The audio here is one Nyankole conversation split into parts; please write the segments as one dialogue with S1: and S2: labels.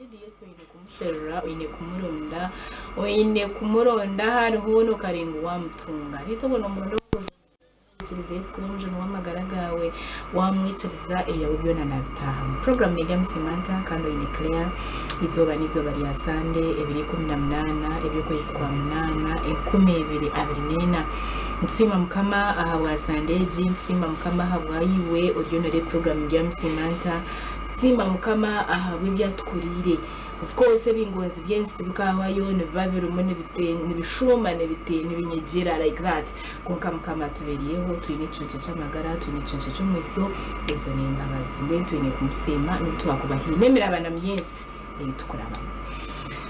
S1: Indeed Yesu oine kumusherura, oine kumuronda, oine kumuronda ahu ari hoona okarenga wamutunga. Beitu obwo nomuronda Ikiriza Yesu kuba omujuni w'amagara gaawe, waamwikiriza ebyawe byona naabitaahamu. Puroguraamu n'erya Musimanta kandi oine Claire. Eizooba n'eizooba rya Sande, ebiro 18 eby'okwezi kwa munaana, 2024. Nitusiima Mukama ahabwa Sande egi, nitusiima Mukama ahabwa iwe oriyo nooreeba puroguraamu erya Musimanta. Nitusiima Mukama ahabw'ebi atukoriire. Of course ebingonzi by'ensi bikahwayo nibiba birimu nibishuuma nibinyegyera like that kwonka Mukama atubereireho twine ekiconco ky'amagara twine ekiconco ky'omwiso ezo n'embabazi mbwenu twine kumusiima n'obu twakuba haine emirabanamu y'ensi ei tukurabamu.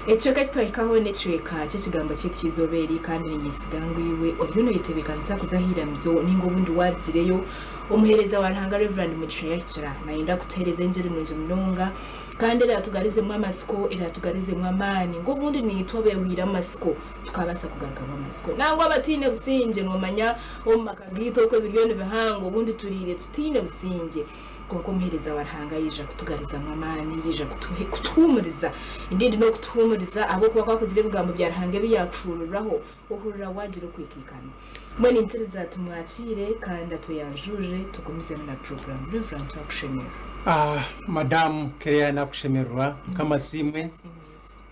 S1: Ekicweka eki twahikaho n'ekicweka ky'ekigambo kyaitu ky'eizooba eri kandi ninyesiga ngu iwe oriyo noyetebeekanisa kuza aha iramizo ninga obundi waarugireyo omuheereza wa Ruhanga Rev. Mugisha yahikira nayenda kutuheereza engiri nungi munonga. Kandi eraatugarizemu amatsiko, eraatugarizemu amaani, ngu obundi naitwe abeehwaire amatsiko tukaabaasa kugarukamu amatsiko. Nangwa abataine busingye, noomanya omu maka gaitu oku ebiriyo nibihango, obundi turiire tutaine busingye. Kwonka omuheereza wa Ruhanga yaija kutugarizamu amaani, yaija kutuhuumuriza. Indeed n'okutuhuumuriza ahabw'okuba ku arikugira ebigambo bya Ruhanga ebi yaakushuururiraho, ohurira waagira okwikaikana. Mbwenu nyikiriza tumwakiire kandi atweyanjurire tugumizemu na puroguraamu. Rev. Twakushemererwa.
S2: Ah, Madamu Claire nakushemererwa. Mukama asiimwe.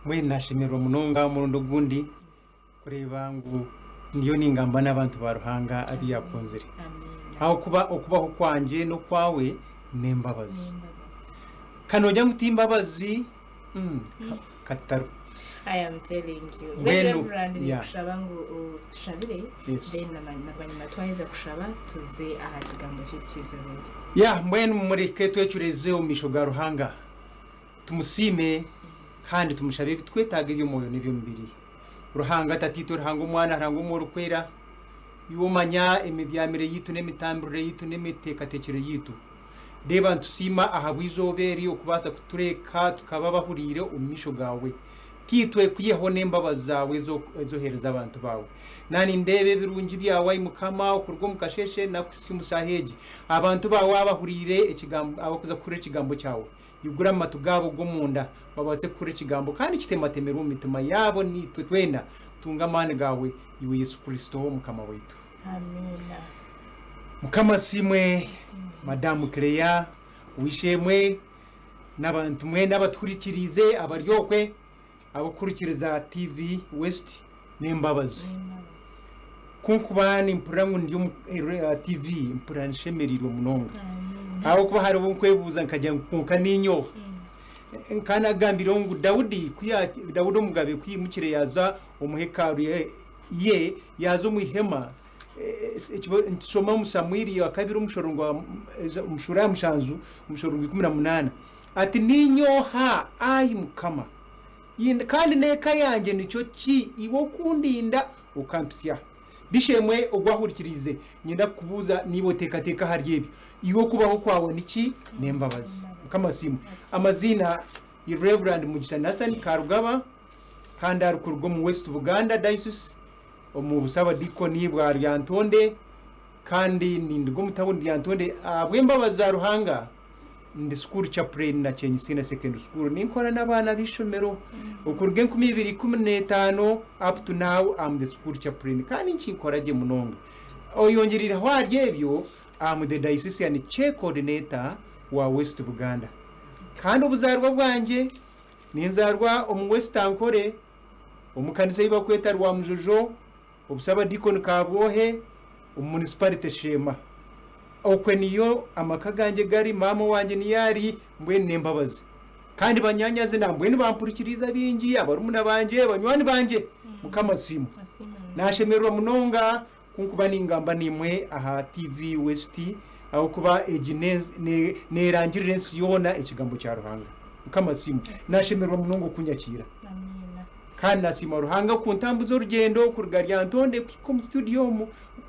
S2: Mbwenu nashemererwa munonga omurundi ogundi kureeba ngu ndiyo ningamba n'abantu ba Ruhanga abu yakunzire. Ahabw'okuba okubaho kwangye n'okwawe n'embabazi. Ka nogira ngu timbabazi, mm, katutariho.
S1: I am telling you.
S2: Mbwenu,
S1: Reverend
S2: yeah.
S1: nikushaba ngu tushabire
S2: Yes.
S1: then na na bwanyima twaheza kushaba tuze aha kigambo kyaitu ky'eizooba eri.
S2: Ya mbwenu mureke twecureze omu maisho ga Ruhanga, tumusiime kandi tumushabe ebi twetaaga eby'omwoyo n'eby'omubiri. Ruhanga Tataitwe, Ruhanga Omwana, Ruhanga Omwoyo Orikwera, iwe omanya emibyamire yaitu n'emitambirire yaitu n'emiteekateekyere yaitu. Reeba nitusiima ahabw'eizooba eri okubaasa kutureka tukaba abahuriire omu maisho gaawe. Tiitwe kwihaho n'embabazi zaawe ezi oheereza abantu baawe. Na nindeeba ebirungi byawe, ai Mukama, okuruga omu kasheeshe n'okuhitsya omu shaaha egi. Abantu baawe abahuriire ekigambo, abarikuza kuhurira ekigambo kyawe, igura amatu gaabo g'omunda babaase kuhurira ekigambo kandi kitematemerwe omu mitima yaabo naitwe twena tunge amaani gaawe, Iwe Yesu Kristo Mukama waitu.
S1: Amiina.
S2: Mukama asiimwe Madamu Claire, ow'eishe-emwe n'abantu mwena abatuhurikiriize abari okwe abarikuhurikiriza TV West n'embabazi. Ku nkuba nimpurira ngu ndi omu TV mpurira nshemereirwe munonga ahabw'okuba hariho obu nkwebuuza nkagira ngu kwonka niinye oha? Nkaba nagambireho ngu Daudi ku Daudi omugabe ku yaimukire yaaza omu hekalu ye yaaza omu ihema Nitushoma omu Samwiri wa kabiri omushorongo omu shuura ya mushanju omushorongo 18 ati, Niinye oha, ai Mukama? Kandi n'eka yangye nikyo ki, iwe okundinda okampitsya aha? B'eishe-emwe ogu ahurikiriize, niinyenda kukubuuza naiwe oteekateeke ahari ebyo. Iwe okubaho kwawe niki? N'embabazi. Mukama asiimwe. Amaziina, Rev. Mugisha Nathan Karugaba, kandi arikuruga omu West Buganda Diocese. omu busabadiikoni bwa Lyantonde kandi ninduga omu tawuni Lyantonde. Ahabw'embabazi za Ruhanga ndi school chaplain na Kyenyi Senior Secondary School. Ninkora n'abaana b'eishomero okuruga 2015 up to now am the school chaplain kandi nikinkora gye munonga. Oyongyerireho ahari ebyo am the diocesan chair coordinator wa West Buganda kandi obuzaarwa bwangye ninzaarwa omu West Ankole. Omu kanisa ei barikweta Rwamujojo, obusabadiikoni Kabwohe, omu munisiparite Sheema. Okwe niyo amaka gangye gari, maama wangye niyo ari, mbwenu n'embabazi. Kandi banyaanyazi nambwenu bampurikiriize abaingi, abarumuna bangye, banywani bangye. Mukama asiimwe. Naashemererwa munonga ku nkuba ningamba naimwe aha TV West ahabw'okuba egi neerangirira ensi yoona ekigambo kya Ruhanga. Mukama asiimwe. Naashemererwa munonga okunyakiira. Kandi nasiima Ruhanga kuntambuza orugyendo kuruga Lyantonde kuhika omu studio omu.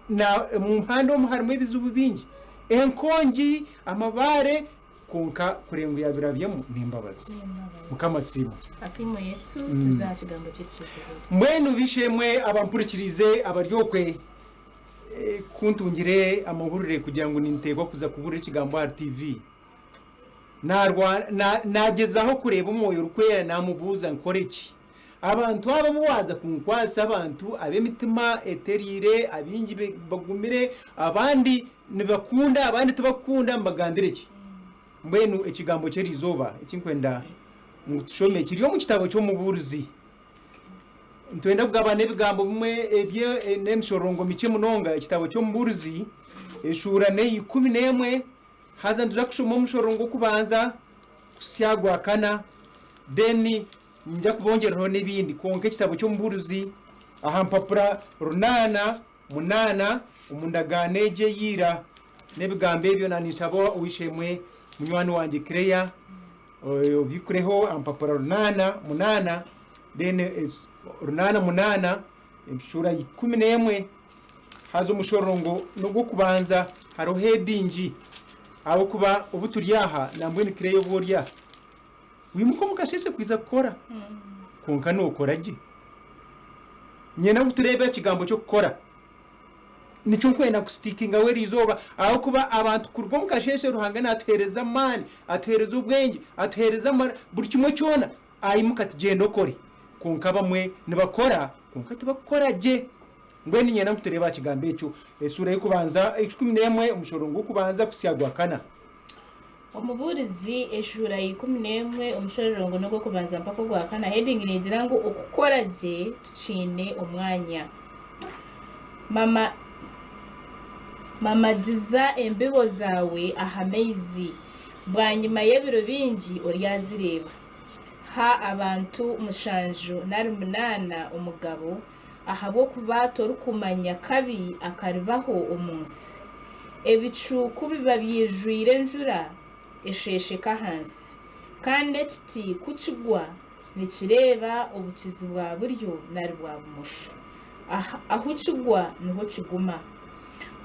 S2: Na omu muhanda omu harimu ebizibu bingi. Enkongi, amabaare, Kwonka kureeba ngu yaabirabyemu n'embabazi. Mukama asiimwe.
S1: Asiimwe Yesu, tuze aha kigambo kyaitu ky'eizooba eri.
S2: Mbwenu b'eishe-emwe abampurikiriize abari okwe, ku ntungire amahurire kugira ngu ninteekwa kuza kubuurira ekigambo ahari TV, Naagyezaho kureeba Omwoyo Orikwera naamubuuza nkore ki? Abantu aba abu waaza kunkwatsa abantu ab'emitima etereire, abaingi bagumire, abandi nibakunda abandi tibakukunda, mbagambire ki? Mbwenu ekigambo ky'eriizooba eki ndikwenda ngu tushome kiri omu kitabo ky'Omubuurizi. Nitwenda kugabana ebigambo bimwe ebye n'emishororongo mikye munonga. Ekitabo ky'Omubuurizi eshuura n'eya 11. Haza nituza kushoma omushororongo gw'okubanza kuhitsya aha gwakana, then niinyija kubongyereraho n'ebindi. Kwonka ekitabo ky'Omubuurizi aha mpapura runaana munaana omu ndagaano egyo eya ira, n'ebigambo ebyo na ninshaba ow'eishe-emwe munywani wangye Claire obikureho aha mpapura 808, then 88 eshuura 11. Haza omushororongo n'ogw'okubanza hariho heading ahabw'okuba obu turi aha nambwenu Claire obu ori aha wimuka omu kasheeshe kwija kukora kwonka nookora gye. Niinyenda ngu tureebe ekigambo ky'okukora nikyo nkwenda kusitikingaho eriizooba ahabw'okuba abantu kuruga omu kasheeshe Ruhanga naatuheereza amaani, atuheereza obwengye, atuheereza amara buri kimwe kyona aimuka ati gyenda okore kwonka abamwe nibakora kwonka tibakukora gye. Mbwenu niinyenda ngu tureebe aha kigambo ekyo, eshuura y'okubanza, 11, omushororongo gw'okubanza kuhitsya aha gwakana.
S1: Omubuurizi, eshuura ya 11, omushororongo n'ogw'okubanza mpaka ogwakana, heading neegira ngu Okukora gye tukiine omwanya. Mama, mamagiza embibo zaawe aha maizi, bwanyima y'ebiro bingi oryazireeba. Ha abantu mushanju nari munaana omugabo, ahabw'okuba torikumanya kabi akaribaho omu nsi. Ebicu ku biba byijwire enjura, esheesheka ahansi, kandi ekiti ku kigwa, nikireeba obukiizi bwa buryo nari bwa bumosho. Ahu kigwa niho kiguma.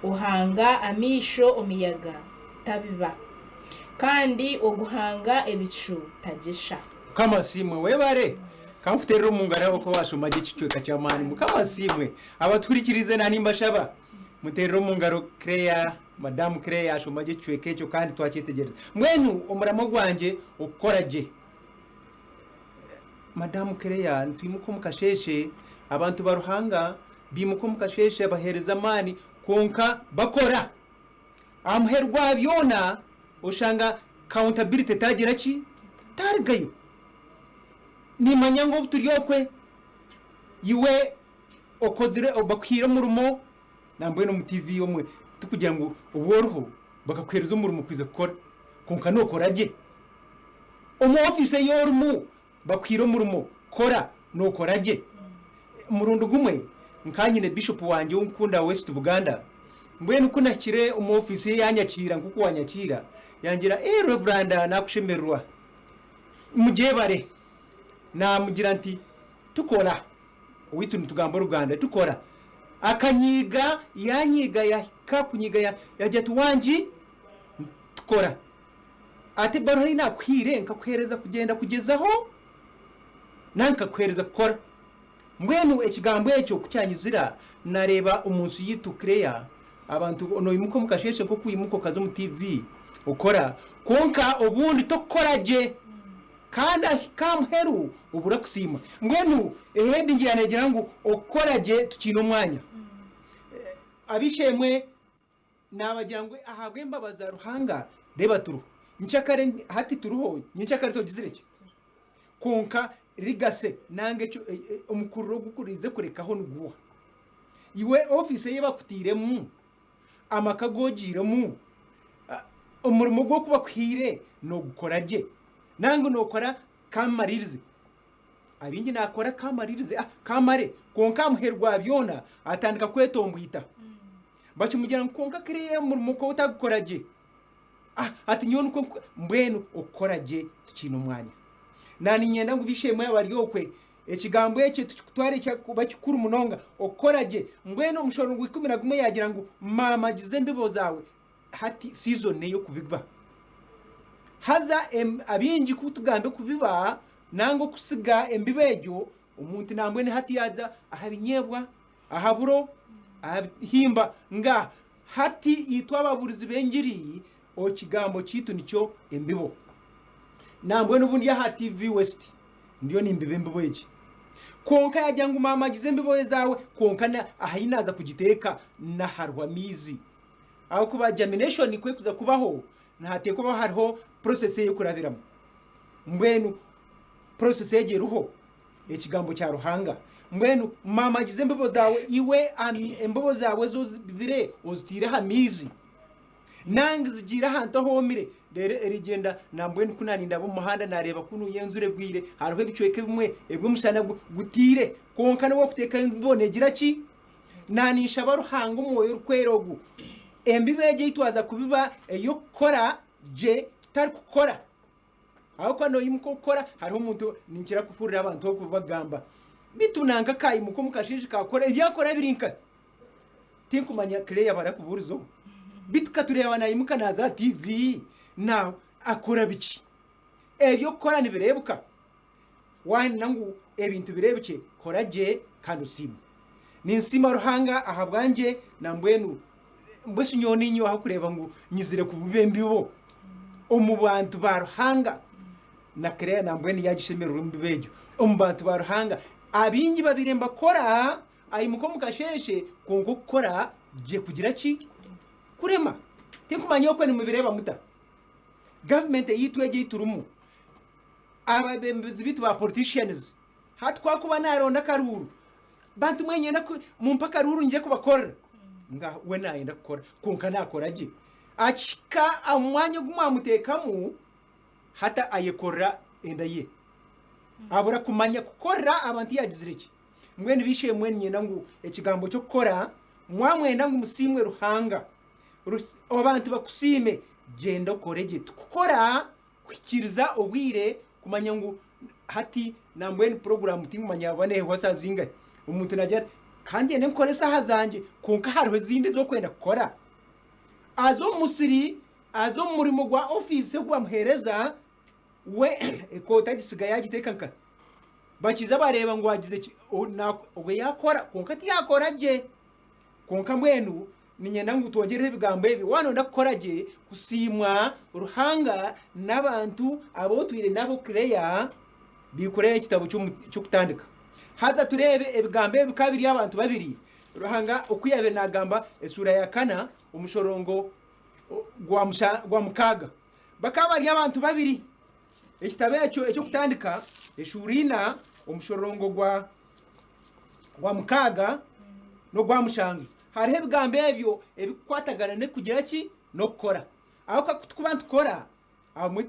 S1: Ohanga amaisho omuyaga, tabiba, kandi oguhanga ebicu, tagyesha.
S2: Mukama asiimwe webare. Ka nkuteerere omu ngaro ahabw'okuba waashoma gye ekicweka ky'amaani. Mukama asiimwe. Abatuhurikiriize na nimbashaba muteerere omu ngaro Claire, Madamu Claire yaashoma gye ekicweka ekyo kandi twakyetegyereza. Mbwenu omuramo gwangye okukora gye. Madamu Claire, nitwimuka omu kasheeshe, abantu ba Ruhanga baimuka omu kasheeshe baheereza amaani kwonka bakora. Aha muheru gwa byona oshanga accountability taagira ki? Taarugayo. Nimanya ngu obu turi okwe, iwe okozire bakuhaire omurimo nambwenu omu TV omwe tikugira ngu obu oriho bakakuheereza omurimo kwija kukora kwonka nookora gye. Omu ofiisi ei orimu bakuhaire omurimo kora, nookora gye. Omurundi gumwe nkaba nyine Bishop wangye ou nkukunda West Buganda, mbwenu ku nahikire omu ofiisi ye yanyakiira nk'oku wanyakiira, yangira, Ee Reverand nakushemererwa. Mugyebare. Naamugira nti, Tukora. Owaitu nitugamba Oruganda, tukora. Akanyiiga, yaanyiiga, yahika kunyiiga yaagira ati, Wangi, tukora. Ati, Ebaruha ei naakuhaire nkakuheereza kugyenda kugyezaho, naanye nkakuheereza kukora. Mbwenu ekigambo ekyo ku kyanyizira, naareeba omu nsi yaitu Claire, abantu noimuka omu kasheeshe nk'oku waimuka okaza omu TV okora, kwonka obundi tokukora gye kandi ahika aha muheru obura kusiimwa. Mbwenu eheading yaanye neegira ngu okukora gye tukiine omwanya. Ab'eishe-emwe naabagira ngu ahabw'embabazi za Ruhanga reeba turiho. Nkyakare hati turiho, nyenkyakare togizire ki? Kwonka rigase nanga ekyo omukururo ogu kurize kurekaho niguha? Iwe ofiisi ei bakutairemu, amaka agu ogiiremu, omurimo ogu oku bakuhaire noogukora gye? Nanga nookora kaamariirize? Abaingi naakora kaamariirize, kaamare, kwonka aha muheru gwa byona atandika kwetombwita. Bakimugira ngu kwonka kiriya omurimo ku otagukora gye, Ati nyowe nikwo nku, mbwenu okukora gye tukiine omwanya. Na niinyenda ngu b'eishe-emwe abari okwe, ekigambo ekyo tukitware kuba kikuru munonga, okukora gye. Mbwenu omushoro gwa 11 yaagira ngu maamagiza embibo zaawe, hati season n'ey'okubiba. Haza abaingi ku tugambe kubiba nanga okusiga embibo egyo, omuntu nambwenu hati yaaza aha binyeebwa, aha buro, aha bihimba, nga hati itwe ababurizi b'engiri ekigambo kyaitu nikyo embibo. Nambwenu obu ndi aha TV West ndiyo nimbiba embibo egi. Kwonka yagira ngu maama agize embibo zaawe kwonka na ahi naaza kugiteeka nahariho amaizi. Ahabw'okuba germination ku erikuza kubaho nihateekwa kuba hariho process ey'okurabiramu. Mbwenu process egyo eriho ekigambo kya Ruhanga. Mbwenu maama agize embibo zaawe iwe embibo zaawe ezi ozibibire oziteire aha maizi. Nanga zigiire ahantu ahoomire, reero erigyenda nambwenu ku naanindaba omu muhanda naareeba kunuya enjura egwire, hariho ebicweka ebimwe ebi omushana gutaire, kwonka n'obu orikuteeka embibo neegira ki? Naaninshaba Ruhanga Omwoyo Orikwera ogu, embibo egi ei twaza kubiba ey'okukora gye tutarikukora. Ahabw'okuba noimuka okukora, hariho omuntu ninkira kuhurira abantu oku bagamba, beitu nanka akaimuka omu kasheeshe kaakora, ebi akora biri nkahi? Tinkumanya Claire barakubuuriza obu. Beitu katureeba naimuka naaza aha TV na akora biki? Eby'okukora nibireebuka. Waayenda ngu ebintu bireebukye, kora gye kandi osiimwe. Ninsiima Ruhanga ahabwangye na mbwenu mbwenu nyowe niinye ahabw'okureeba ngu nyizire kubiba embibo omu bantu ba Ruhanga. Na Claire nambwenu yaagishemererwa embibo egyo omu bantu ba Ruhanga. Abaingi babaire nibakora Aimuka omu kasheeshe, kwonka okukora gye kugira ki? Kurema. Tinkumanya okwe nimubireeba muta? Gavumenti eyaitu egi ei turimu, abeebembezi baitu ba politicians, hati ku akuba naaronda akaruuru, bantu mwe niinyenda mumpe akaruuru nyije kubakorera. Ngaaha, we naayenda kukora, kwonka naakora gye. Akihika omu mwanya ogu mwamuteekamu, hati ayekorera enda ye. Abura kumanya kukorera abantu yaagizire ki? Mbwenu b'eishe-emwe niinyenda ngu ekigambo ky'okukora, mwamwenda ngu musiimwe Ruhanga, abantu bakusiime, gyenda okore gye. Tikukora kuhikiiriza obwire kumanya ngu hati nambwenu puroguraamu tinkumanya yaaba neehwa shaaha zingahi. Omuntu naagira ati, ka ngyende nkore eshaaha zangye kwonka hariho ezindi ezi orikwenda kukora. Aza omu musiri, aza omu murimo gwa ofiisi ogu bamuheereza, we ekooti agisiga yaagiteeka nkahi? Bakiza bareeba ngu agize ki, obwe yaakora kwonka tiyaakora gye. Kwonka mbwenu niinyenda ngu twongyereho ebigambo ebi, waaba nooyenda kukora gye, kusiimwa Ruhanga n'abantu abu otwire nabo Claire, biikureho ekitabo ky'okutandika. Haza tureebe ebigambo ebi bikaba biri abantu babiri, Ruhanga oku yaabaire naagamba eshuura ya kana omushorongo gwa mukaaga. Bakaba bari abantu babiri. Ekitabo ekyo eky'okutandika eshuura ina omushororongo gwa gwa mukaaga n'ogwa mushanju hariho ebigambo ebyo ebikukwatagana n'okugira ki n'okukora ahabw'okuba ku tukuba nitukora abamwe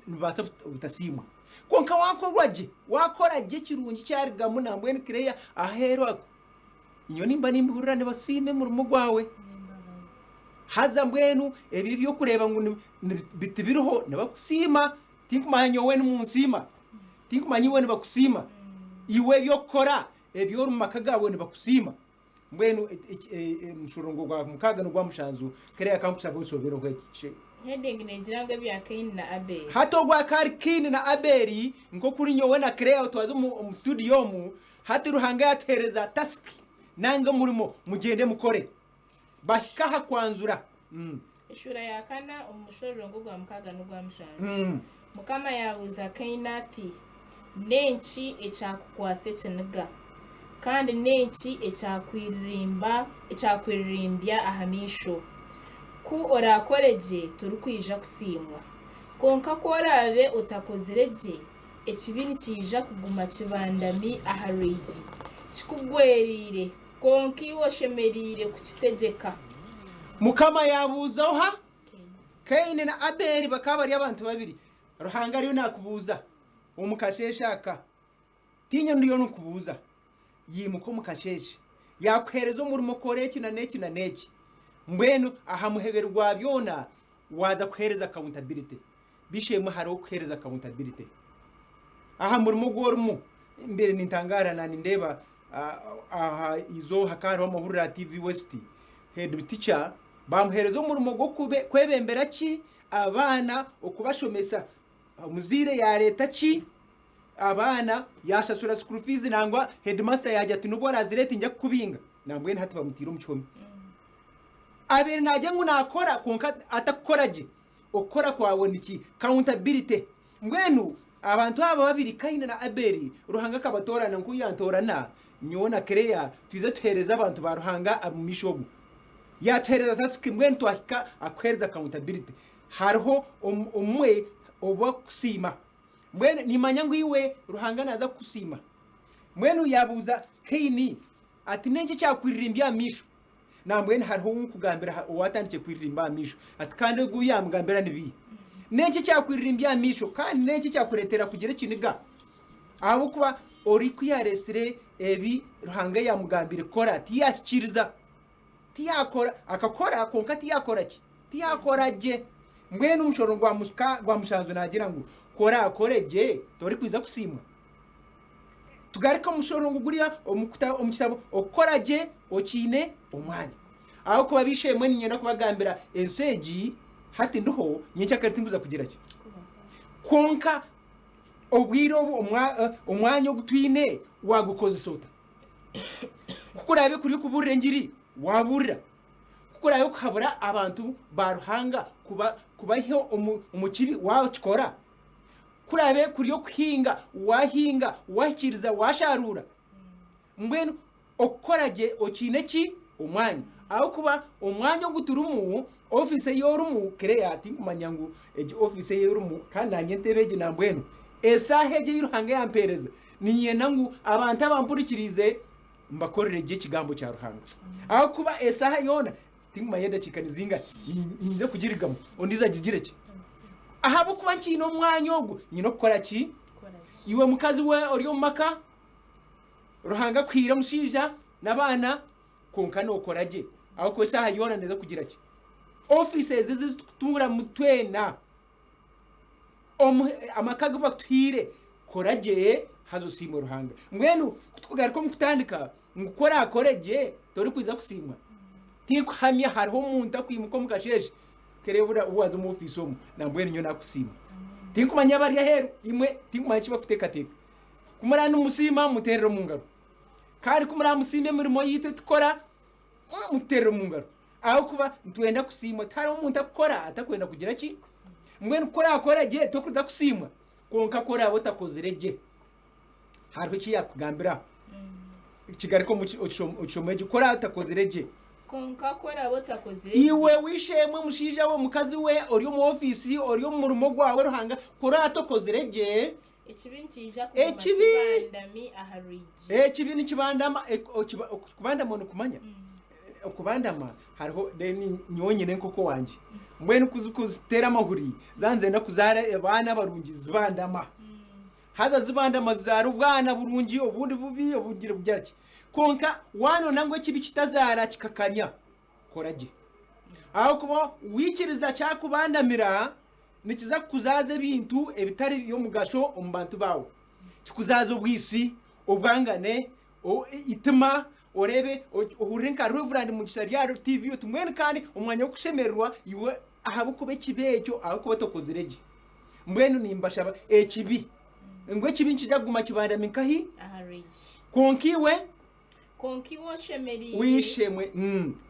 S2: nibabaasa obutasiimwa kwonka wakorwa gye wakora gye ekirungi kyarugamu nambwenu Claire aheeru aho nyowe nimba nimbihurira nibasiima omurimo gwawe. Haza mbwenu ebi eby'okureeba ngu tibiriho nibakusiima, tinkumanya nyowe nimunsiima, tinkumanya iwe nibakusiima, iwe eby'okukora ebi ori omu maka gaawe nibakusiima. Mbwenu omushorongo gwa mukaaga n'ogwa mushanju kariya kankushaba onshoobereho eki.
S1: Heading negira ngu ebya Kaini na Abeeri.
S2: Hati ogwo akaba ari Kaini na Abeeri nk'okuri nyowe na Claire twaza omu studio omu, hati Ruhanga yatuheereza task nanga omurimo mugyende mukore. Bahika aha kwanzura.
S1: Eshuura ya kana omu mushororongo ogwa mukaaga n'ogwa mushanju. Mukama yaabuuza Kaini ati, N'enki ekyakukwatsa ekiniga? Kandi n'enki ekyakwiririmbya aha maisho? Ku oraakore gye, torikwija kusiimwa. Kwonka ku oraabe otakozire gye, ekibi nikiija kuguma kibandami aha rwigi, kikugwereire. Kwonka iwe oshemereire kukitegyeka.
S2: Mukama yaabuuza oha? Kaini na Abeeli bakaba bari abantu babiri. Ruhanga ariyo naakubuuza omu kasheeshe aka. Tiinye ndiyo ninkubuuza. Yimuka omu kasheeshe. Yaakuheereza omurimo kora eki na n'eki na n'eki. Mbwenu aha muheberu gwa byona waaza kuheereza accountability. B'eishe-emwe hariho okuheereza accountability. Aha murimo ogu orimu, mbaire nintangaara na nindeeba aha izooba hakaba hariho amahurire aha TV West, head teacher bamuheereza omurimo gw'okwebembera ki abaana okubashomesa. Omuzaire yaareeta ki abaana yaashashura school fees nangwa headmaster yaagira ati n'obu orazireete tinja kukubinga. Nambwenu hati bamutaire omu kihome. Abaire naagira ngu naakora kwonka atakukora gye. Okukora kwawe niki? Accountability. Mbwenu abantu aba babiri Kaini na Abeeli, Ruhanga akabatoorana nk'oku yantoorana nyowe na Claire twize tuheereze abantu ba Ruhanga ab'omu maisho ogu. Yaatuheereza task mbwenu twahika aha kuheereza accountability. Hariho omwe owakusiima. Mbwenu nimanya ngu iwe Ruhanga naaza kukusiima. Mbwenu yaabuuza Kaini ati, N'enki ekyakwiririmbya aha maisho? Nambwenu hariho ou nkugambira owaatandikire kwiririmba aha maisho. Ati kandi ogu yaamugambira ni biiha? N'enki ekyakwiririmbya aha maisho kandi n'enki ekyakureetera kugira ekiniga? Ahabw'okuba ori ku yaareetsire ebi Ruhanga yaamugambiire kukora tiyahikiiriza. Tiyaakora, akakora kwonka tiyaakora ki? Tiyaakora gye. Mbwenu omushoro gwa mushanju naagira ngu ku oraakore gye torikwija kusiimwa. Tugaruke omu mushoro guriya omu kitabo Okukora gye okiine omwanya. Ahabw'okuba b'eishe-emwe niinyenda kubagambira ensi egi hati ndiho nyencakare tinkuza kugira ki. Kwonka obwire obu omwanya ogu twine waagukozesa ota? Ku kuraabe kuri okubuurira engiri, waabuurira. Ku kuraabe kuhabura abantu ba Ruhanga kubaiha omu kibi, waakikora. Ku kuraabe kuri okuhinga, waahinga, waahikiiriza, waashaaruura. Mbwenu okukora gye okiine ki? Omwanya. Ahabw'okuba omwanya ogu turimu, ofiisi ei orimu, Claire, tinkumanya ngu egi ofiisi ei orimu, kandi naanye entebe egi nambwenu, esaaha egi ei Ruhanga yampeereza, niinyenda ngu abantu abampurikiriize mbakorere gye ekigambo kya Ruhanga. Ahabw'okuba esaaha yoona, tinkumanya edakiika nizingahi, niinyija kugirigamu, ondiijo agigire ki? Ahabw'okuba nkiine omwanya ogu, nyine okukora ki? Iwe mukazi we ori omu maka, Ruhanga akuhaire omushaija n'abaana, kwonka nookora gye. Ahabw'okuba eshaaha yoona neeza kugira ki? Ofiisi ezi ezi turikutuuramu twena, amaka agu bakutuhaire, kora gye haza osiimwe Ruhanga. Mbwenu ku turikugaruka omu kutandika ngu ku oraakore gye torikwija kusiimwa, tinkuhamya hariho omuntu akwimuka omu kasheeshe kereebura obu waaza omu ofiisi omu nambwenu nyowe naakusiima. Tinkumanya abari aheeru imwe tinkumanya eki barikuteekateeka. Ku muraabe nimusiima muteerere omu ngaro. Kandi ku muraamusiima emirimo yaitu ei tukora, mututeerere omu ngaro. Ahabw'okuba nitwenda kusiimwa. Tihariho omuntu akukora atakwenda kugira ki? Mbwenu ku oraakora gye torikuza kusiimwa. Kwonka ku oraabe otakozire gye, hariho eki yaakugambira. Kigaruke omu kishome egi. Ku oraabe otakozire gye.
S1: Kwonka ku oraabe otakozire gye.
S2: Iwe w'eishe-emwe, mushaija we, mukazi we, ori omu ofiisi, ori omu murimo gwawe Ruhanga, ku oraabe otakozire gye,
S1: Ekibi nikiija kuguma
S2: Ekibi!
S1: kibandami aha rwigi.
S2: Ekibi nikibandama, okubandama nikumanya? Okubandama hariho then nyowe nyine enkoko wangye mbwenu kuziteera amahuri zaaba nizenda kuzaara abaana barungi zibandama haza zibandama zizaara obwana burungi obundi bubi obundi bugira ki kwonka waanoona ngu ekibi kitazaara kikakanya kora gye ahabw'okuba waikiriza kyakubandamira Nikiza kukuzaaza ebintu ebitari by'omugasho omu bantu baawe. Kikuzaaze obwitsi, obwangane, eitima, oreebe ohurire nka Rev. Mugisha ari aha TV oti mbwenu kandi omu mwanya gw'okushemererwa iwe ahabw'okuba ekibi ekyo ahabw'okuba tokozire gye. Mbwenu nimbashaba ekibi ngu ekibi nikiija kuguma kibandami nkahi?
S1: Aha rwigi.
S2: Kwonka iwe
S1: Kwonka iwe oshemereire.
S2: W'eishe-emwe.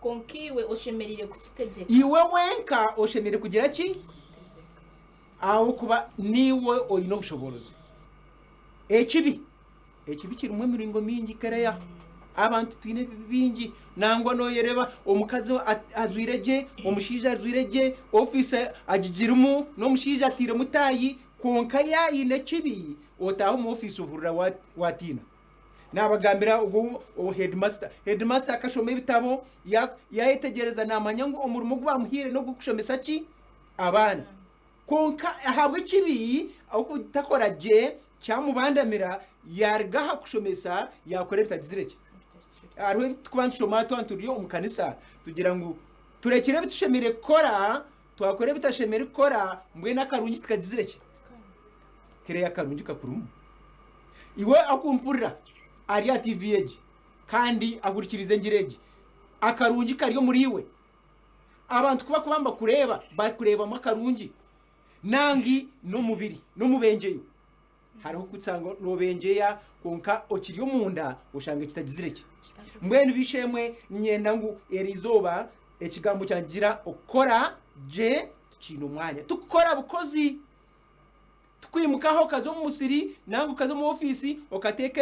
S1: Kwonka iwe oshemereire kukitegyeka.
S2: Iwe wenka oshemereire kugira ki?
S1: Kukitegyeka.
S2: Ahabw'okuba niiwe oine obushoboorozi. Ekibi, ekibi kirimu emiringo mingi Kereya. Abantu twine ebibi bingi. Nangwa nooyereeba omukazi ajwaire gye, omushaija ajwaire gye, ofiisi agigirimu, n'omushaija atairemu taayi, kwonka yaaba aine ekibi, otaaha omu ofiisi ohurira waatiina. Naabagambira ogwo heedimasita. Heedimasita akashoma ebitabo, yaayetegyereza naamanya ngu omurimo ogu baamuhaire n'ogw'okushomesa ki? Abaana. Kwonka ahabw'ekibi okutakora gye kyamubandamira, yaaruga aha kushomesa yaakora ebitagizire ki? Hariho ebi turikuba nitushoma twaba turi omu kanisa tugira ngu turekire ebi tushemereire kukora, twakora ebitashemereire kukora, mbwenu akarungi tikagizire ki? Kereyo akarungi kakurimu. Iwe akumpurira ari aha TV egi kandi ahurikirize engiri egi, akarungi kari omuri iwe. Abantu ku bakuba nibakureeba, barikureebamu akarungi nangi n'omubiri, n'omubengyeyo. Hariho okushanga noobengyeya kwonka okiri omunda oshanga kitagizire ki. Mbwenu b'eishe-emwe niinyenda ngu eriizooba ekigambo kyangira okukora gye tukiine omwanya. Tikukora bukozi. Tikwimuka aho okaza omu musiri nanga okaza omu ofiisi okateeka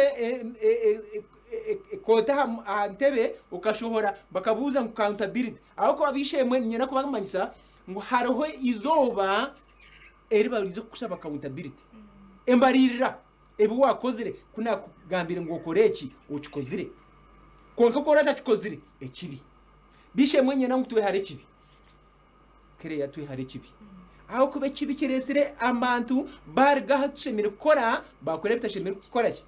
S2: ekooti aha ntebe okashohora bakabuuza ngu accountability. Ahabw'okuba ab'eishe-emwe niinyenda kubamanyisa ngu hariho eizooba eri bariija kukushaba accountability. Embariirira ebi waakozire ku naakugambire ngu okore eki, okikozire. Kwonka ku oraabe otakikozire, ekibi. B'eishe-emwe niinyenda ngu twehare ekibi. Claire twehare ekibi. Ahabw'okuba ekibi kireetsire abantu baaruga ahu tushemereire kukora baakora ebitashemereire kukora ki.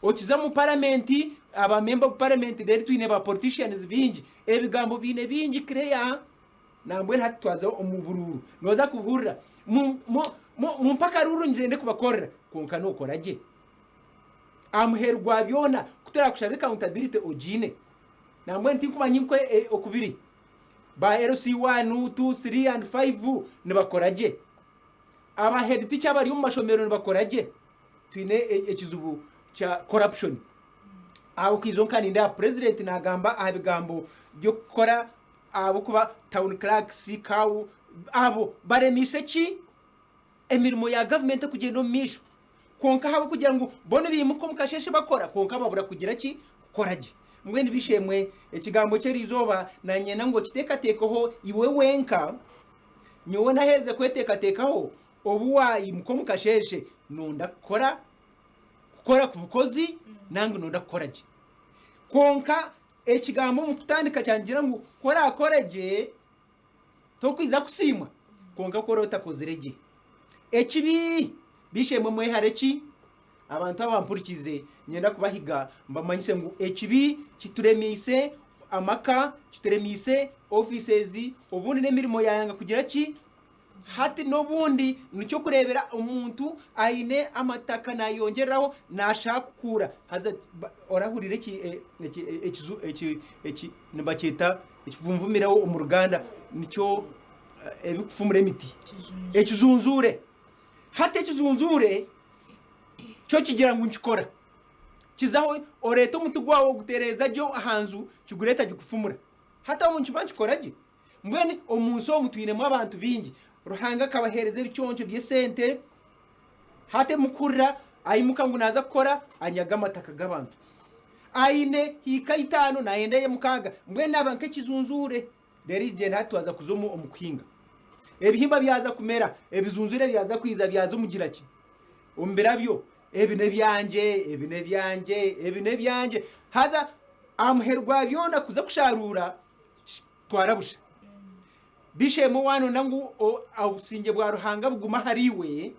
S2: Okiza omu paramenti, aba member of parliament reero twine ba politicians baingi, ebigambo baine bingi Claire, nambwenu hati twaza omu buruuru nooza kubuhurira mumpe akaruuru ngyende kubakorera kwonka nookora gye. Aha muheru gwa byona ku turakushabe accountability ogiine. Nambwenu tinkumanya oku biri. Ba LC 1, 2, 3 and 5 nibakora gye. Aba head teacher abari omu mashomero nibakora gye. Twine ekizibu kya corruption. Aho kwiza nka nindeeba president nagamba aha bigambo by'okukora ahabw'okuba town clerks, cow, abo baremiise ki? Emirimo ya gavumenti okugyenda omu maisho. Kwonka ahabw'okugira ngu bo nibaimuka omu kasheeshe bakora, kwonka babura kugira ki? Kukora gye. Mbwenu b'eishe-emwe, ekigambo ky'eriizooba naanyenda ngu okiteekateekeho iwe wenka. Nyowe naaherize kweteekateekaho, obu waimuka omu kasheeshe nonda kukora, kukora ku bukozi nanga nonda kukora gye. Kwonka ekigambo omu kutandika kyangira ngu ku oraakore gye, Torikwija kusiimwa, kwonka ku oraabe otakozire gye ekibi, B'eishe-emwe mwehare ki? Abantu abampurikiize niinyenda kubahiga mbamanyise ngu ekibi kituremeise amaka, kituremeise offices, obundi n'emirimo yaayanga kugira ki? Hati n'obundi nikyo kureebera omuntu aine amataka naayongyereraho naashaka kukuura haza orahurira eki eki eki eki nibakyeta ekivunvumireho omu Ruganda nikyo ebikufumura emiti ekijunjuure. Hati ekijunjuure kyo kigira ngu nikikora, kizaho oreeta omuti gwawe ogutereeza gye aha nju kigureeta gikufumura. Hati aho nikiba nikikora gye? Mbwenu omu nsi omu twinemu abantu baingi Ruhanga akabaheereza ebiconco by'esente, hati mukuhurira aimuka ngu naaza kukora anyaga amataka g'abantu. Aine hiika itaano nayenda ey'emukaaga mbwenu naaba nk'ekijunjuure. Reero igyenda hati twaza kuza omu omu kuhinga. Ebihimba byaza kumera, ebijunjuure byaza kwija byaza omu gira ki? Omu birabyo. Ebi n'ebyangye, ebi n'ebyangye, ebi n'ebyangye. Haza aha muheru gwa byona kuza kusharuura, twara busha. B'eishe-emwe waanonda ngu obusingye bwa Ruhanga bugume ahariiwe,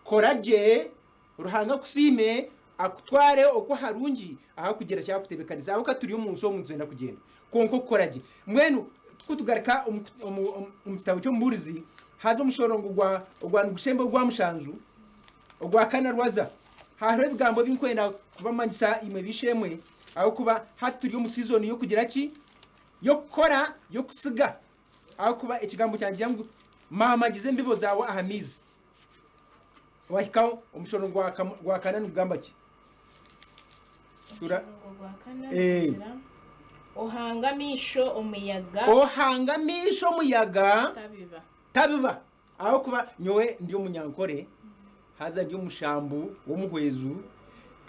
S2: kora gye, Ruhanga akusiime, akutware okwo aharungi ahakugira eki arikutebeekanisa. Ahabw'okuba turi omu nsi omu nitwenda kugyenda kwonka okukora gye. Mbwenu ku tugaruka omu kitabo ky'Omubuurizi, haza omushororongo ogwa nigushemba ogwa mushanju, ogwa kana rwaza, hariho ebigambo ebi ndikwenda kubamanyisa imwe b'eishe-emwe, ahabw'okuba hati turi omu sizoni y'okugira ki? Y'okukora, y'okutsiga. Ahabw'okuba ekigambo kyangira ngu maamagiza embibo zaawe aha maizi. Wahikaho omushoro gwa kana nigugamba ki? Shura.
S1: Eh. Ohanga amaisho omuyaga.
S2: Ohanga amaisho omuyaga.
S1: Tabiba.
S2: Tabiba. Ahabw'okuba nyowe ndi omunyankore, haza ndi omushambu w'omuhwezu,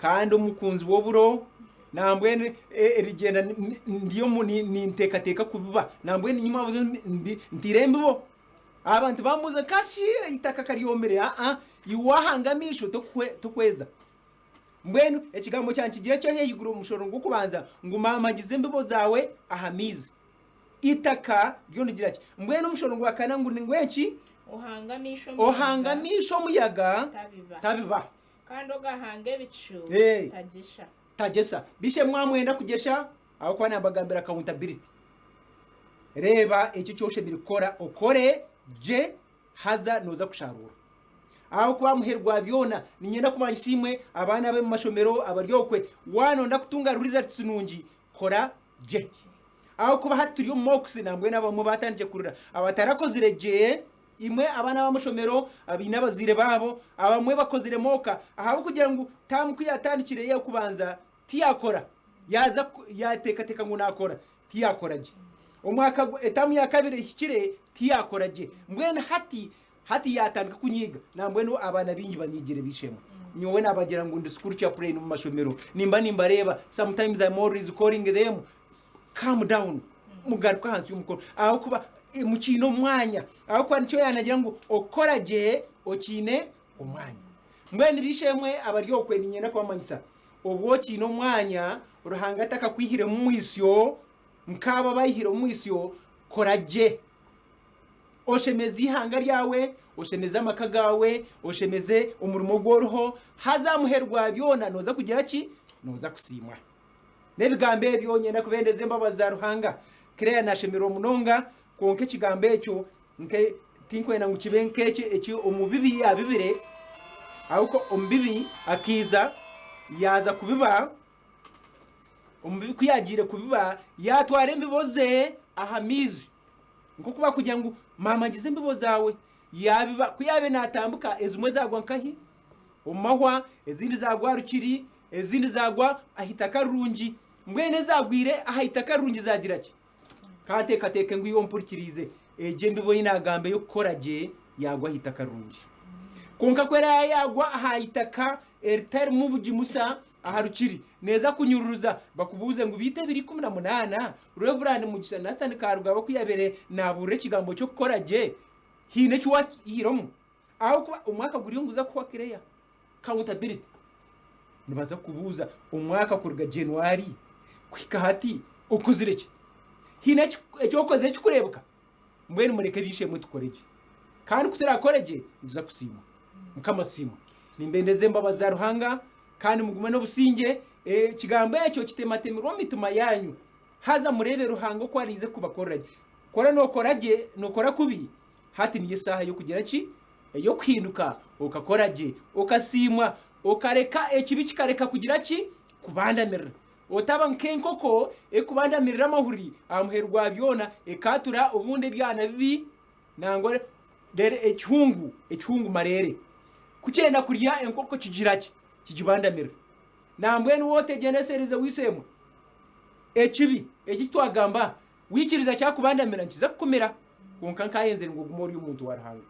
S2: kandi omukunzi w'oburo, nambwenu erigyenda ndi omu ninteekateeka kubiba, nambwenu ntiire embibo. Abantu bambuuza nkashi eitaka ka ryomire? Aa, iwe wahanga amaisho tokweza. Mbwenu ekigambo kyangye kigira ki ahaiguru omu mushoro gw'okubanza ngu maamagiza embibo zaawe aha maizi. Eitaka ryo nigira ki? Mbwenu omushoro gwa kana ngu ni ngw'enki?
S1: Ohanga amaisho omuyaga.
S2: Ohanga amaisho omuyaga
S1: Tabiba.
S2: tabiba.
S1: Kandi ogahanga ebicu
S2: Eh.
S1: tagyesha.
S2: Tagyesha. Bishe mwamwenda kugyesha ahabw'okuba nambagambira accountability. Reeba eki eki oshemereire kukora okore gye haza nooza kusharuura. Ahabw'okuba aha muheru gwa byona niinyenda kumanyisa imwe abaana ab'omu mashomero abari okwe, waanonda kutunga results nungi kora gye. Ahabw'okuba hati turi omu mocks nambwenu abamwe baatandikire kurira abatarakozire gye Imwe abaana b'amashomero abaine abazaire baabo abamwe bakozire mock ahabw'okugira ngu taamu ku yaatandikire ey'okubanza tiyakora, yaaza yaateekateeka ngu naakora tiyakora gye. Omwaka etaamu ya kabiri ehikire tiyakora gye. Mbwenu hati Hati yaatandika kunyiiga. Nambwenu abaana baingi banyiigire b'eishe-emwe. Nyowe naabagira ngu ndi school chaplain omu mashomero, nimba nimbareeba, sometimes I'm always calling them, calm down, mugaruke ahansi y'omukono ahabw'okuba mukiine omwanya. Ahabw'okuba nikyo yaanagira ngu okukora gye okiine omwanya. Mbwenu b'eishe-emwe abari okwe niinyenda kubamanyisa, obu okiine omwanya, Ruhanga atakakwihiremu omwitsyo, nk'abo abaihire omwitsyo, kora gye. Oshemeze eihanga ryawe, oshemeze amaka gaawe, oshemeze omurimo ogu oriho, haza aha muheru gwa byona nooza kugira ki? Nooza kusiimwa. N'ebigambo ebyo niinyenda kubendeza embabazi za Ruhanga. Claire naashemererwa munonga, kwonka ekigambo ekyo nke tinkwenda ngu kibe nk'eki eki omubibi yaabibire, ahabw'okuba omubibi akaija yaaza kubiba, omubibi ku yaagiire kubiba yaatwara embibo ze aha maizi. Nk'oku bakugira ngu maama ngiza embibo zaawe, yaabiba ku yaabaire naatambika ezimwe zaagwa nkahi? Omu mahwa, ezindi zaagwa aha rukiri, ezindi zaagwa aha itaka rirungi. Mbwenu ezaagwire aha itaka rirungi zaagira ki? Ka nteekateeke ngu iwe ompurikiriize, egyo embibo ei naagamba ey'okukora gye yaagwa aha itaka rirungi. Kwonka ku eraabe yaagwa aha itaka eritarimu bugimusa, aha rukiri, neeza kunyururuza bakubuuze ngu beitu ebiro 18 Rev. Mugisha Nathan Karugaba ku yaabaire naabuurira ekigambo ky'okukora gye, haine eki waihiremu? Ahabw'okuba omwaka guriyo niguza kuhwa Claire, Accountability. Nibaza kukubuuza omwaka kuruga January kuhika hati okozire ki? Haine eki okozire ekirikureebeka? Mbwenu mureke eby'eishe-emwe tukore gye. Kandi ku turaakore gye, nituza kusiimwa. Mukama asiimwe. Nimbendeza embabazi za Ruhanga, kandi mugume n'obusingye. Ekigambo ekyo kitematemerwe omu mitima yaanyu, haza mureebe Ruhanga oku araize kubakorera gye. Ku oraabe nookora gye, nookora kubi, hati niyo eshaaha y'okugira ki? Ey'okuhinduka okakora gye, okasiimwa, okareka ekibi kikareka kugira ki? Kubandamirira. Otaba nk'enkoko erikubandamirira amahuri aha muheru gwa byona ekaatura obundi ebyana bibi nangwa reero ekihungu, ekihungu mareere ku kyenda kurya enkoko kigira ki? Kigibandamirira. Nambwenu waaba otegyendesereize weishemwe, ekibi eki eki twagamba waikiriza kyakubandamira nikiza kukumira kwonka nkaayenzire ngu ogume ori omuntu wa Ruhanga.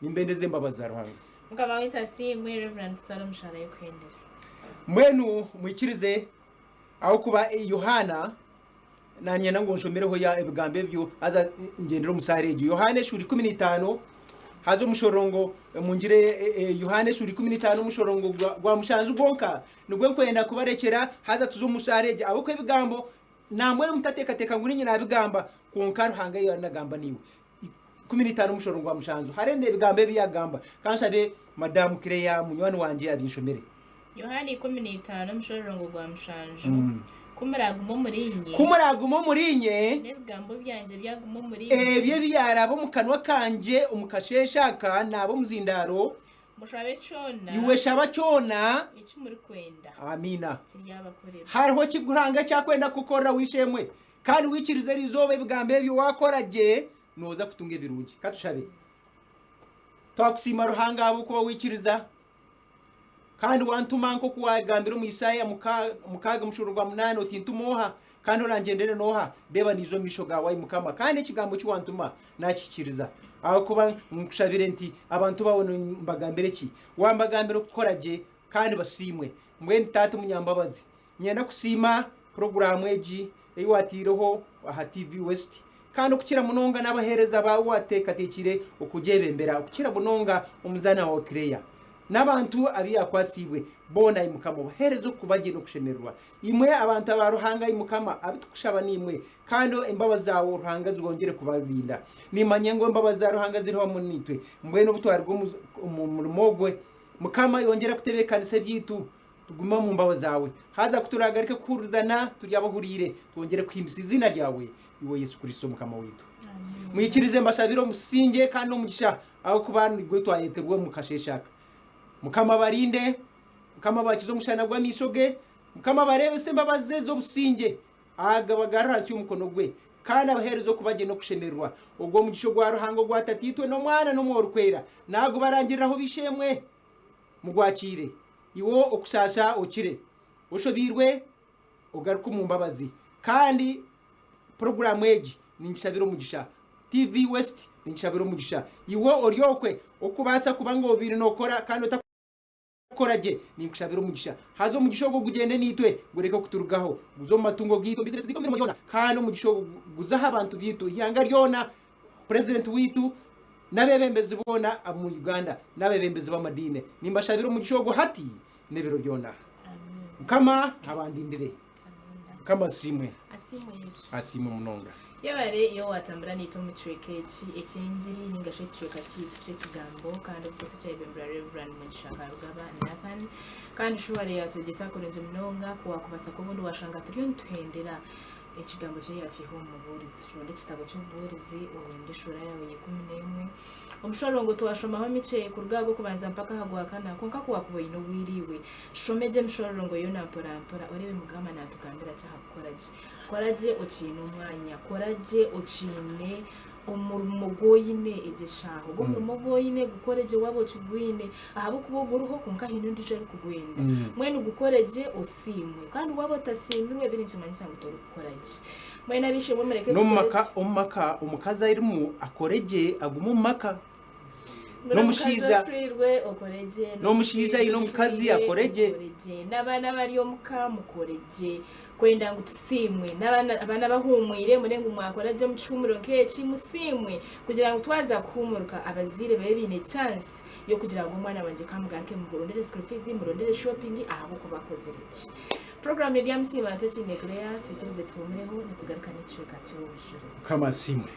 S2: Nimbendeza embabazi za Ruhanga.
S1: Mukama waitu asiimwe Rev. Tutware omushara y'okuhendera.
S2: Mbwenu mwikirize, ahabw'okuba Yohaana nanyenda ngu nshomereho ya ebigambo ebyo haza ngyendere omu saara egyo. Yohaana eshuura 15 haza omushorongo mungire Yohaana eshuura 15 omushorongo gwa mushanju gwonka nigwo nkwenda kubarekyera haza tuze omu saara egyo ahabw'okuba ebigambo nambwenu mutateekateeka ngu niinye naabigamba kwonka Ruhanga ariyo nagamba naiwe. 15 omushoro gwa mushanju hariho ebigambo ebi yagamba. Ka nshabe Madamu Claire munywani wangye abinshomere.
S1: Yohaana 15 omushororongo gwa mushanju, Ku muraaguma omuriinye.
S2: Ku muraaguma omuriinye.
S1: N'ebigambo byangye byaguma omuriimwe.
S2: Ebyo ebi yaaraba omu kanwa kangye omu kasheeshe aka naaba omuzindaaro.
S1: Mushabe kyona.
S2: Iwe shaba kyona.
S1: Eki murikwenda.
S2: Amiina.
S1: Kiryabakorerwa.
S2: Hariho eki Ruhanga eki akwenda kukukorera w'eishe-emwe. Kandi waikiriza eri izooba ebigambo ebyo waakora gye, nooza kutunga ebirungi. Ka tushabe. Twakusiima Ruhanga ahabw'okuba waikiriza kandi wantuma nk'oku waagambire omu Isaaya mukaaga omushururo gwa munaana oti, Ntuma oha, kandi orangyendere n'oha? Reeba naija omu maisho gaawe, ai Mukama, kandi ekigambo ki wantuma naakihikiriza. Ahabw'okuba nkushabire nti, Abantu baawe nimbagambire ki? Wambagambira okukora gye, kandi basiimwe. Mbwenu Taata omunyambabazi, Niinyenda kusiima puroguraamu egi ei waataireho aha TV West kandi okukira munonga n'abaheereza baawe waateekateekire okugyebembera okukira munonga omuzaana waawe Claire n'abantu abu yaakwatsiibwe boona ai Mukama obaheereze okuba gye n'okushemererwa. Imwe abantu aba Ruhanga ai Mukama abu tukushaba niimwe kandi embabazi zaawe Ruhanga zongere kubarinda. Niimanya ngu embabazi za Ruhanga ziriho hamwe naitwe mbwenu obu twaruga omu murimo ogwe Mukama yongyera kutebeekanisa ebyaitu Tugume omu mbaho zaawe. Haza ku turaagarike kuhurizana turi abahuriire, twongyere kuhimbisa eiziina ryawe, iwe Yesu Kristo Mukama waitu. Mwikirize mbashabire omusingye kandi n'omugisha, ahabw'okuba nigwo twayeterwa omu kasheeshe aka. Mukama abarinde, Mukama abakize omushana gw'amaisho ge, Mukama abareebese embabazi ze z'obusingye, agabagarure ahansi y'omukono gwe, kandi abaheereze okuba gye n'okushemererwa. Ogwo omugisha ogwa Ruhanga ogwa Tataitwe n'Omwana n'Omwoyo Orikwera, naagubarangiriraho b'eishe-emwe. Mugwakiire. Iwe okushaasha okire, oshobeirwe ogaruke omu mbabazi. Kandi puroguraamu egi ningishabira omugisha. TV West ninkishabira omugisha. Iwe ori okwe okubaasa kuba ngu obaire nookora kandi otakukora gye, ninkushabira omugisha. Haza omugisha ogwo gugyende naitwe, gureke kuturugaho, guze omu matungo gaitu, omu bizinesi zaitu, omu mirimo yoona. Kandi omugisha ogwo guze aha bantu baitu, eihanga ryona, Purezidenti waitu n'abeebembezi boona ab'omu Uganda n'abeebembezi b'amadiini. Nimbashabira omugisha ogwo hati n'ebiro byona. Mukama abandindire. Mukama asiimwe. Asiimwe munonga.
S1: Yebare iwe owatambura naitwe omu kicweka eki eky'engiri ninga shi ekicweka kyaitu ky'ekigambo kandi obukosi kyayebembera Rev. Mugisha Karugaba Nathan kandi shuware yatwegyesa kurungi munonga ku wakubasa kuba obundi washanga turiyo nituhendera ekigambo kye yakiiha omu Mubuurizi. Ronda ekitabo ky'Omubuurizi oronde eshuura yaawe ya 11. Omushororongo twashomaho mikye kuruga aha gw'okubanza mpaka aha gwakana kwonka ku wakuba oine obwire iwe shoma egyo emishororongo yoona mporampora oreebe Mukama natugambira ki aha kukora gye. Kora gye okiine omwanya, kora gye okiine omurimo ogu oine egyo eshaaha. Ogwo omurimo ogu oine gukore gye waaba okigwine ahabw'okuba oguriho kwonka haine ondiijo arikugwenda. Mbwenu gukore gye osiimwe kandi waaba otasiimirwe biri nikimanyisa ngu torikukora gye. Mbwenu ab'eishe-emwe mureke
S2: N'omu
S1: tukore
S2: maka
S1: gye.
S2: omu maka omukazi arimu akore gye agume omu maka.
S1: Ngu n'omukazi
S2: N'omushaija
S1: oshweirwe okore gye,
S2: n'omushaija
S1: n'omushaija
S2: aine omukazi
S1: oshweire
S2: akore gye.
S1: okore gye, n'abaana abari omuka mukore gye. Kwenda ngu tusiimwe. N'abaana abaana abahuumwire mure ngu mwakora gye omu kihuumuro nk'eki musiimwe kugira ngu twaza kuhuumuruka abazaire babe baine chance y'okugira ngu omwana wangye kamugaruke murondere school fees, murondere shopping ahabw'okuba akozire gye. Program nerya Musiima Ntekiine Claire, twikirize tuhuumureho nitugaruka n'ekicweka ky'obujurizi.
S2: Mukama asiimwe.